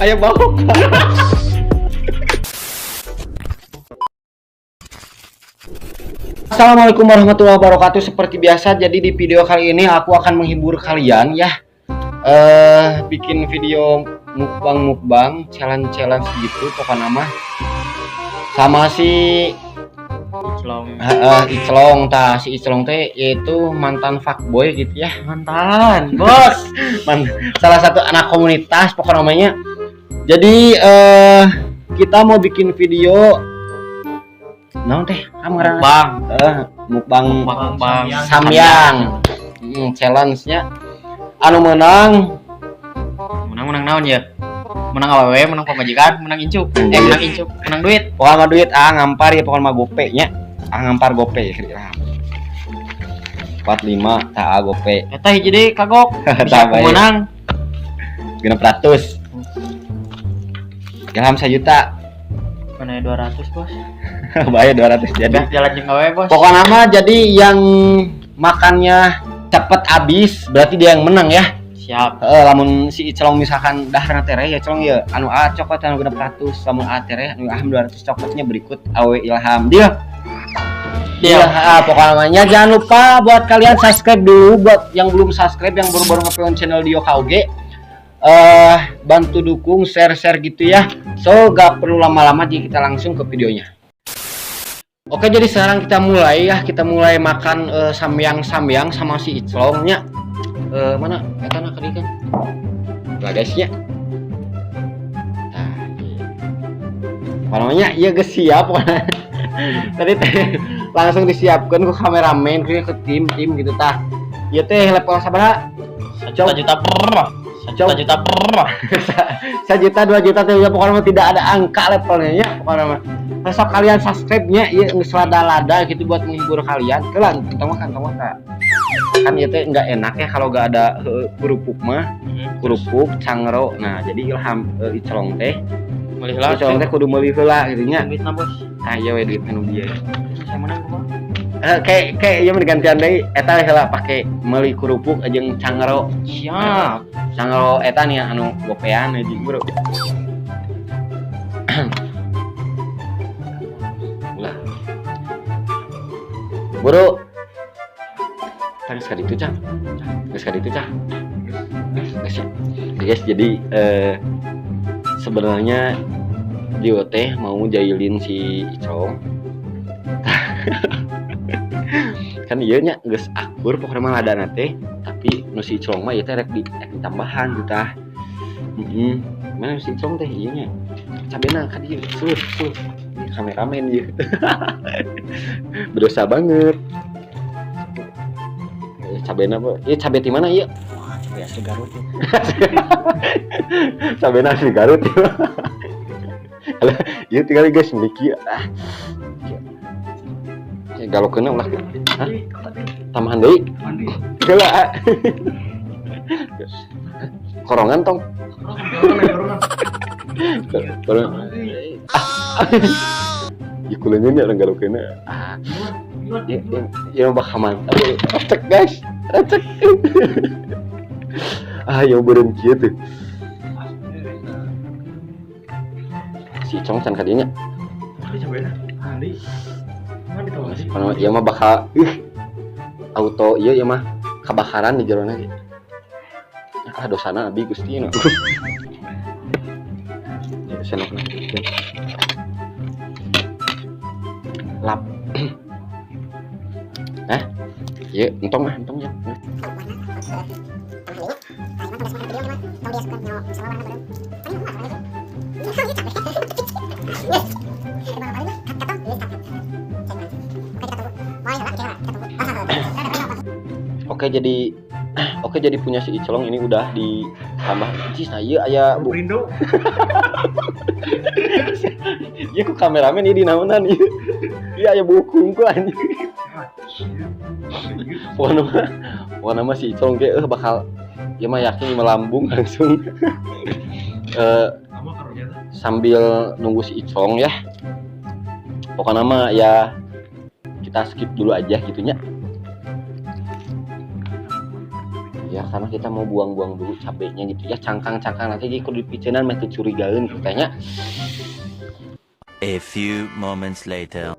Ayo bau. Assalamualaikum warahmatullahi wabarakatuh. Seperti biasa, jadi di video kali ini aku akan menghibur kalian ya. Bikin video mukbang-mukbang, challenge-challenge gitu pokoknya mah. Sama si Iclong. Heeh, Iclong tah, si Iclong teh yaitu mantan fuckboy gitu ya. Mantan, bos. Salah satu anak komunitas pokoknya namanya. Jadi kita mau bikin video naon teh? Kamu ngaranna? Bang, Mukbang mukbang samyang. Challenge-nya anu menang Menang menang naon ya? Menang awewe, menang pamajikan, menang incuk. Menang incuk, menang duit. Pokoknya mah duit ah ngampar ya, pokoknya mah gope nya. Ah ngampar gope ya. 45 tah ah, gope. Eta hiji deui kagok. Bisa Tah, baik. menang. 600. Ilham 1 juta. Mana 200, Bos? Bayar 200 jadi. Udah jalan jeung awewe, Bos. Pokoknya mah jadi yang makannya cepet habis berarti dia yang menang ya. Siap. Heeh, lamun si Iclong misalkan daharna tereh ya Iclong ya anu A cokot anu 600, lamun A tereh anu Ilham 200 cokotnya berikut awe Ilham. Dia. Deal. Iya, pokoknya namanya jangan lupa buat kalian subscribe dulu, buat yang belum subscribe, yang baru-baru ngepeon channel Dio KUG. Bantu dukung, share-share gitu ya. So, gak perlu lama-lama, jadi kita langsung ke videonya. Oke, jadi sekarang kita mulai ya, kita mulai makan samyang-samyang sama si Iclongnya. Mana? Eta na kali kan. Lah guys nya. Nah, iya. Apa namanya? Iya geus siap pokoknya. Tadi teh langsung disiapkan ke kameramen, ke tim-tim gitu tah. Ieu teh level sabaraha? Juta juta per. Juta juta per. 1 juta, 2 juta, 3 juta, pokoknya mah tidak ada angka levelnya ya pokoknya mah. Besok kalian subscribe-nya ieu geus lada-lada gitu buat menghibur kalian. Kelan, tong makan, tong makan. Kan ieu teh nggak enak ya kalau nggak ada kerupuk mah, kerupuk cangro. Nah, jadi Ilham Iclong teh, Meuli heula. Iclong teh kudu meuli heula gitu nya. Duitna, Bos. Ah iya we duit anu bieu. Saya menang kumaha? Kayak kayak ieu mah digantian deui eta heula pake meuli kerupuk jeung cangro. Siap. Cangro eta nih anu gopean anjing bro. Ulah. Bro. Tah geus ka ditu cah. Geus ka ditu cah. Geus ya. Oke, guys, jadi sebenarnya Dio teh mau jailin si Icong. Kan ieu nya geus akur pokoknya mah ladana teh, tapi nu si Icong mah ieu teh rek di rek ditambahan gitu tah. Heeh. Mana si Icong teh ieu nya? Cabena ka dieu, sur, sur. Ini kameramen ieu. Berdosa banget. Cabena apa? Ieu cabe di mana ieu? Wah, cabe asli Garut. Ya. Cabena asli Garut. Alah, ieu tinggal guys memiliki ah. Ya galokeunna ulah. Hah? Tambahan deui. Heula. Ah. Korongan tong. Korongan. Ah. Ieu kuleunyeun ya orang galokeunna. Ah. Ya, ya, ya bakal mantap. Recek guys, recek. Ah, yang beureum kieu tuh. Si Icong can kadinya. Pokoknya ieu mah bakal auto ieu ieu mah kebakaran di jerona ge. Ah dosana abi Gusti nu. Ya senokna. Lap. Hah? Ieu entong mah entong ya. Oke, jadi oke jadi punya si Iclong ini udah ditambah. Jis, nah ieu aya bu. Rindu. Ieu ku kameramen ieu dinaonan ieu. Ieu aya buku ku anjing. Pokoknya mah si Iclong ge bakal ieu mah yakin melambung langsung. Sambil nunggu si Iclong ya. Pokoknya mah ya kita skip dulu aja gitunya. Ya. ya, karena kita mau buang-buang dulu cabenya gitu ya, cangkang-cangkang nanti jadi kudu dipiceunan meh teu curigaeun gitu teh nya. A few moments later.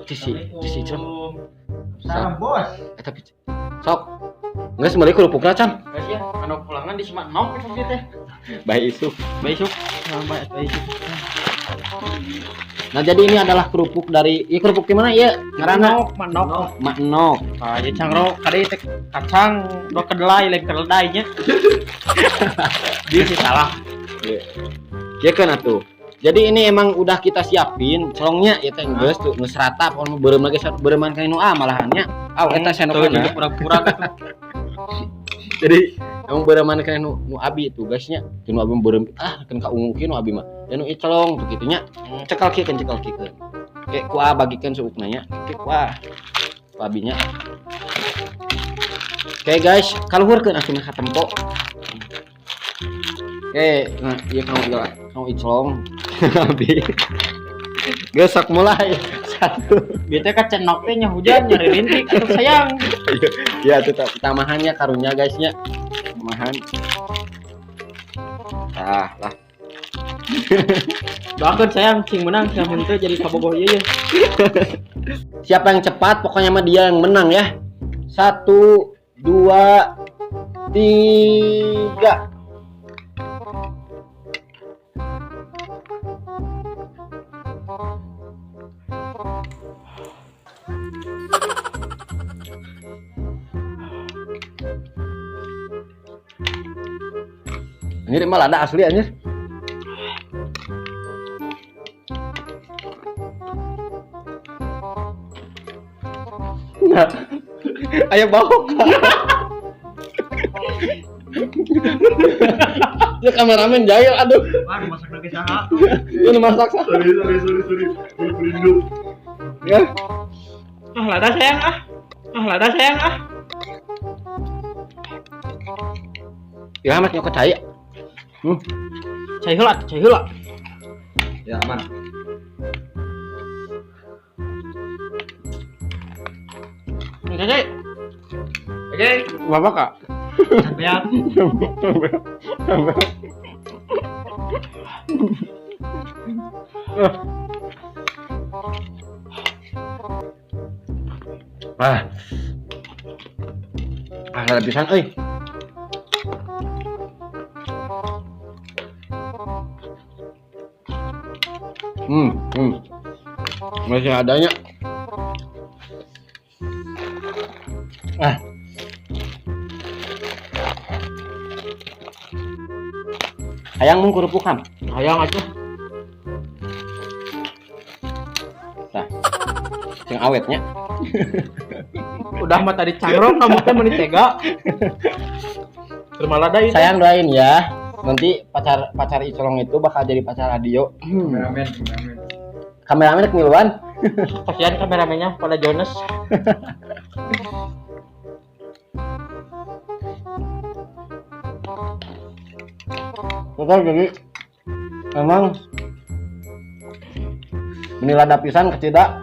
Cisi, cisi Iclong. Salam bos. Eta pic. Sok. Geus meuli kerupukna can. Guys ya, anu pulangan di Simak Nok itu teh. Bae isuk. Bae isuk. Bae isuk. Nah, jadi ini adalah kerupuk dari, iya kerupuk di mana ya? Ngaranna Manok, Mak Nok. Ah, ya cangro kade teh kacang dua kedelai lain kedelai nya. Dia sih salah. Ya kan atuh. Jadi ini emang udah kita siapin celongnya ya teh geus tuh geus rata pokoknya beureum lagi beureman ka nu A malahannya. Aw eta sendokna. Pura-pura gitu. Jadi emang beureman ka nu nu abi tuh guysnya. Nu abi beureum ah kan ka ungu kieu nu abi mah. Ya nu icelong tuh kitu nya. Cekal kieu kan cekal kieu. Kayak ku A bagikeun suukna nya. Kayak ku A. Ku abinya. Oke guys, kaluhurkeun atuh ka tempo. Oke, nah ieu kamu icelong. Abi. Geus sok mulai. Satu. Biasanya kan cenok teh nya hujan nyari rintik atuh sayang. Ya tetap tamahannya karunya guysnya. Tamahan. Ah, lah. Doakeun sayang cing menang sia mun teu jadi kabogoh ieu ye. Siapa yang cepat pokoknya mah dia yang menang ya. 1 2 3. Anjir emang ada asli anjir. Nah, ayo bawa. Ya kameramen jahil aduh. Wah, masak lagi saha? Ini masak saha. Sorry. Rindu. Ya. Ah, lada sayang ah. Ah, lada sayang ah. Ya mas nyokot cai. Cai heula, cai heula. Ya aman. Oke, cai. Oke, Bapak kak. Sampean. Ah. Ah, ada pisan euy. Masih adanya. Ah. Hayang mung kerupuk ham. Hayang atuh. Tah. Sing awetnya. Udah mah tadi cangro kamu teh meuni tega. Termalada itu. Sayang doain ya. Nanti pacar Icolong itu bakal jadi pacar Adio. Kameramen. Kameramen ngiluan. Kasihan kameramennya pada Jonas. Betul, jadi memang menilai pisan kecida.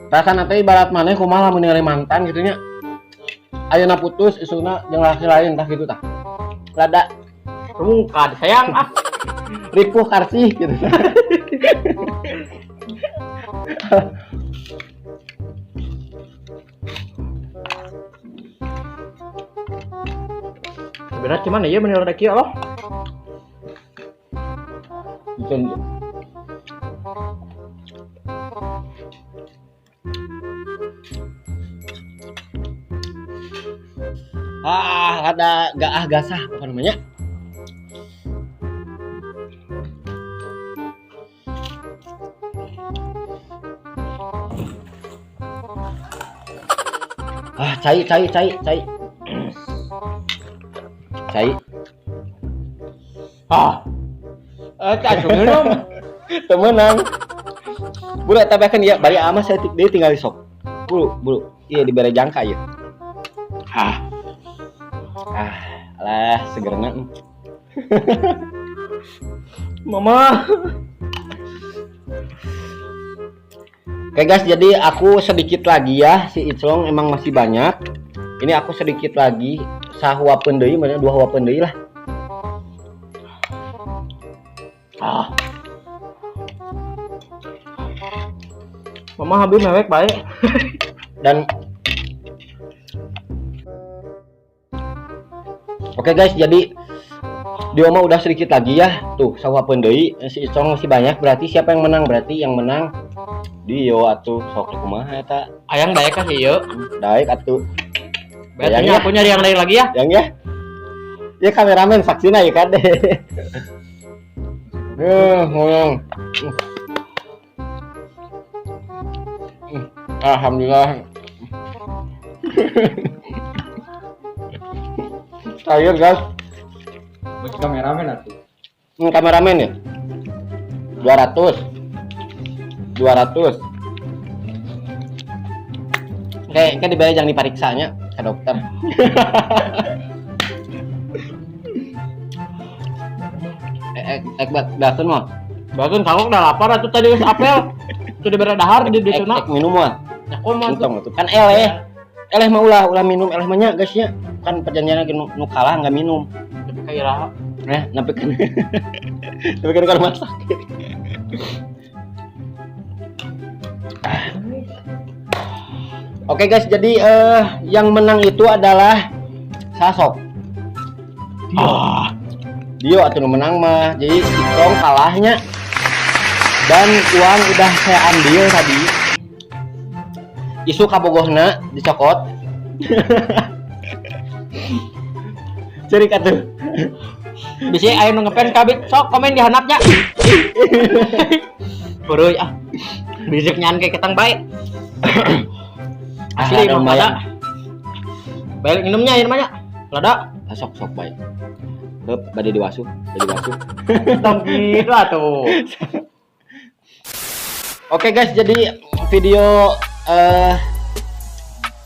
Perasaan teh ibarat maneh kumaha lamun ningali mantan gitu nya. Ayeuna putus isuna jeung laki lain tah gitu tah. Rada rungkad sayang ah. Ripuh karsih gitu. Sebenarnya cuman ieu meuni rada kieu loh. Bikin. Ah, ada gaah gasah apa namanya? Ah, cai. Cai. Ah. Cai minum. Temenang. Buru eta bae kan ieu bari ama saeutik deui tinggal sok. Buru. Ieu dibere jangka ieu. Ah. Ah, alah segerna. Mama. Oke guys, jadi aku sedikit lagi ya, si Iclong emang masih banyak. Ini aku sedikit lagi, sahuapeun deui, mana dua huapeun deui lah. Ah. Mama habis mewek baik. Dan oke guys, jadi di oma udah sedikit lagi ya. Tuh, sahuapeun deui, si Iclong masih banyak. Berarti siapa yang menang? Berarti yang menang Dio atuh. Sok kumaha eta? Ayang daek kah ieu? Daek atuh. Berarti aku nyari yang lain lagi ya. Yang ya? Ya kameramen saksina ya kan deh. Ngomong. Alhamdulillah. Cair guys. Bagi kameramen atuh. Kameramen ya? 200. 200. Oke, kan dibayar jangan dipariksanya ke dokter. Batun mah. Batun kalau udah lapar atuh tadi geus apel. Tuh dibere dahar di dieu Ek minum mah. Ya kumaha tuh. Kan eleh. Eleh mah ulah minum eleh mah nya guys nya. Kan perjanjiannya nu kalah enggak minum. Tapi ka iraha. Nah, nepi kan. Nepi kan ke rumah sakit. Oke guys, jadi yang menang itu adalah Sasok. Dio atau menang mah. Jadi Iclong kalahnya. Dan uang udah saya ambil tadi. Isu kabogohna dicokot. Ceri atuh. Bisi aya nu ngepen kabeh sok komen di handapnya. Beureui ah. Bisik nyan kayak ketang bae. Asli Ah, mah lumayan. lada. Balik minumnya ya namanya. Lada. Ah, sok sok bae. Heup, bade diwasuh, bade diwasuh. Tong gitu atuh. Oke guys, jadi video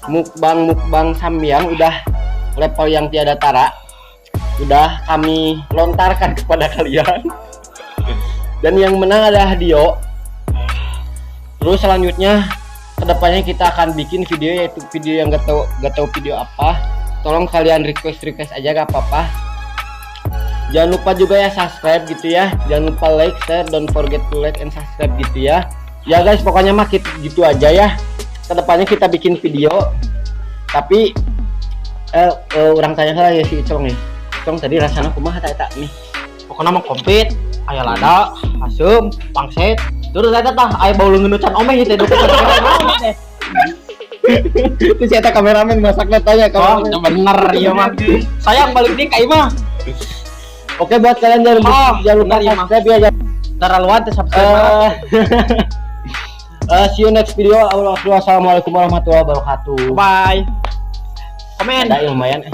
mukbang samyang udah level yang tiada tara. Udah kami lontarkan kepada kalian. Dan yang menang adalah Dio. Terus selanjutnya kedepannya kita akan bikin video, yaitu video yang gak tahu video apa. Tolong kalian request aja gak apa-apa. Jangan lupa juga ya subscribe gitu ya. Jangan lupa like, share, don't forget to like and subscribe gitu ya. Ya guys, pokoknya mah gitu aja ya. Kedepannya kita bikin video. Tapi orang tanya lah ya si Iclong nih. Iclong tadi rasanya kumaha eta nih? Pokoknya mah komplit, aya lada, asem, pangset. Terus eta tah aya bau leungeun can omeh teh duka. Itu si eta kameramen masaknya tanya Oh, kameramen. bener ieu mah. Sayang balik deui ka imah. Oke, buat kalian jangan lupa bener, iya, mah. subscribe ya. Terlaluan teh subscribe. See you next video. Wassalamualaikum warahmatullahi wabarakatuh. Bye. Komen. Ada yang lumayan.